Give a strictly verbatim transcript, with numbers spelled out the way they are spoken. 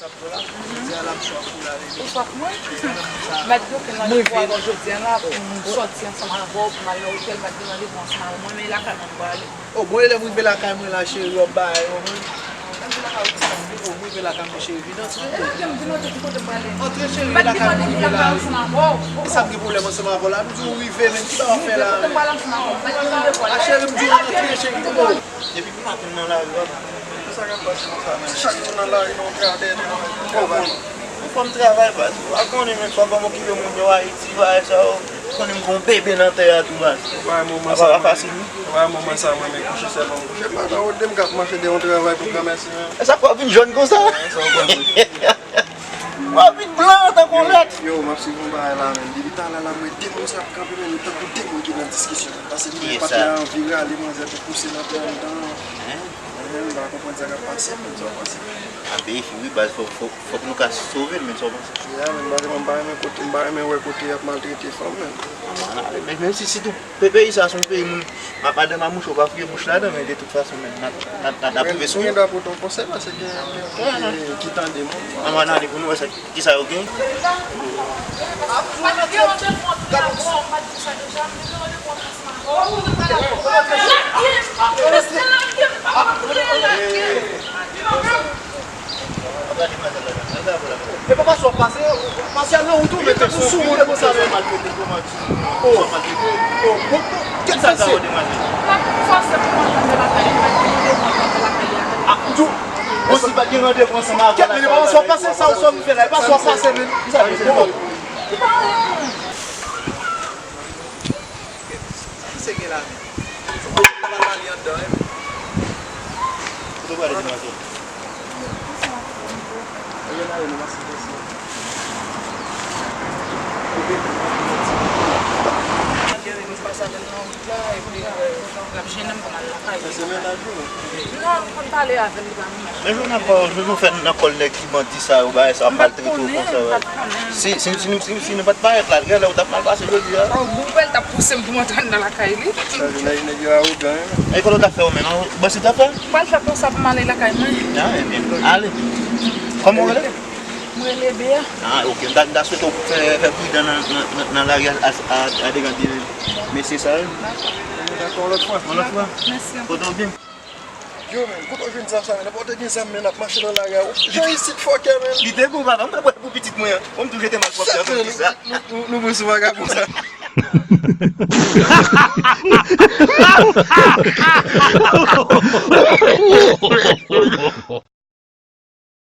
Jodi a l ap swaf ou la, bebe. Ou swaf mwen? M ap gen yon randevou avè w jodi a la pou m sòti ansanm avè w, pou m al nan otèl, m ap gen randevou ansanm avè w. Mwen, men lakay mwen m prale. O, bon, elè m rive lakay mwen la, cheri, w ap bay, w konprann? O, m rive lakay mwen, cheri, vin antre. Antre, cheri, lakay mwen rive la. E sa m gen pwoblèm ansanm avè w la? M di w rive, men ki sa w ap fè la, men? A, cheri, m di w antre, cheri. O. Depi maten m nan lari a, papa. Sa k ap pase konsa, menm? Chak jou nan lari, nan yon travay, nan yon travay. Ou fò m travay, baz. Ou pa konnen, menm fò m okipe moun yo, Ayiti, bagay sa yo. Ou konnen m gon bebe nan tè a tou, baz. Ou pa wè moman sa, pa fasil, wi. Ou pa wè moman sa, mwen menm kouche sèl, mwen kouche pa nan wote, m k ap mache de yon travay pou granmèsi, menm. E sa fè w vin jòn konsa? Sa w panse? W ap vin blan tankou yon lèt. Yo, m ap swiv yon bagay la, menm. Depi talè la, m wè de moun sa ap kanpe, menm tankou de moun ki nan diskisyon. Paske m wè patnè a anvi rale manzè pou pouse nan pran anndan. Hein? Mwen menm, m pa konprann sa k ap pase, menm sa w panse. A, byen, wi, baz, fòk, fòk, fòk nou ka sove l, menm sa w panse. Ya, menm, baz, mwen, m pa renmen kote, m pa renmen wè kote y ap maltrete fanm, menm. Ann ale, men, menm si, sitou, pe-, peyi sa, se yon peyi moun, ma-, madanm a mouche, ou pa fouye bouch ladan, men de tout fason, menm, n ap, n ap, n ap, n ap rive sou yo. Ou gen dwa pote yon konsèy, paske gen, gen moun ki, ki tande moun. Ann ale pou nou wè sa. Kisa yo gen? E pa pase w ap pase, pase al nan wout ou, men tankou sou moun konsa, men. O, o, bon, bon, kèt sa, se. A, m di w, bon, si pa gen randevou ansanm avè l. Kèt, men e pa pase w ap pase, sa w sòm fè la, e pa pase w ap pase, men. Sa, se bon. Sa misye gen la menm? Kote w prale, demwazèl? Mwen gen mari, nou pase konsa. Mwen pase avè l nan wout la, epi, euh, l ap jennen m pou m al lakay li. Mwen se mennaj ou, non? Non, m konn pale avè l, li pa vini. Men jodi a, jodi nou fè nan kòl nèg ki bandi sa yo, bagay sa ap maltrete w konsa, wi. Si, si, si, si, si nou pa t parèt la, genlè ou t ap mal pase jodi a. Bon, bèl t ap pouse m pou m antre anndan lakay li. Sa vle di nèg yo awogan, wi. E kote w t ap fè ou menm? Bòs li t ap fè? M pral fè konsa pou m ale lakay mwen. A, ebyen, ale. Kòman w rele? M rele Bea. A, ok. M ta, m ta swete w fè, fè pridan nan, nan, nan, nan lari a, a, a, a degan de mesye sa yo. Dakò. Yon lòt fwa. Yon lòt fwa. Mèsi anpil. Kote w byen? Yo, men, kote w jwenn zam sa, men? Nenpòt te gen zam, men, n ap mache nan lari a. Jan isit fòkè, men. Li te bon, papa. Mwen, mwen, pou pitit mwen an. Mwen, m toujou te mal pwòp. Sa, men, nou, nou, nou, nou bon sou vagabon sa.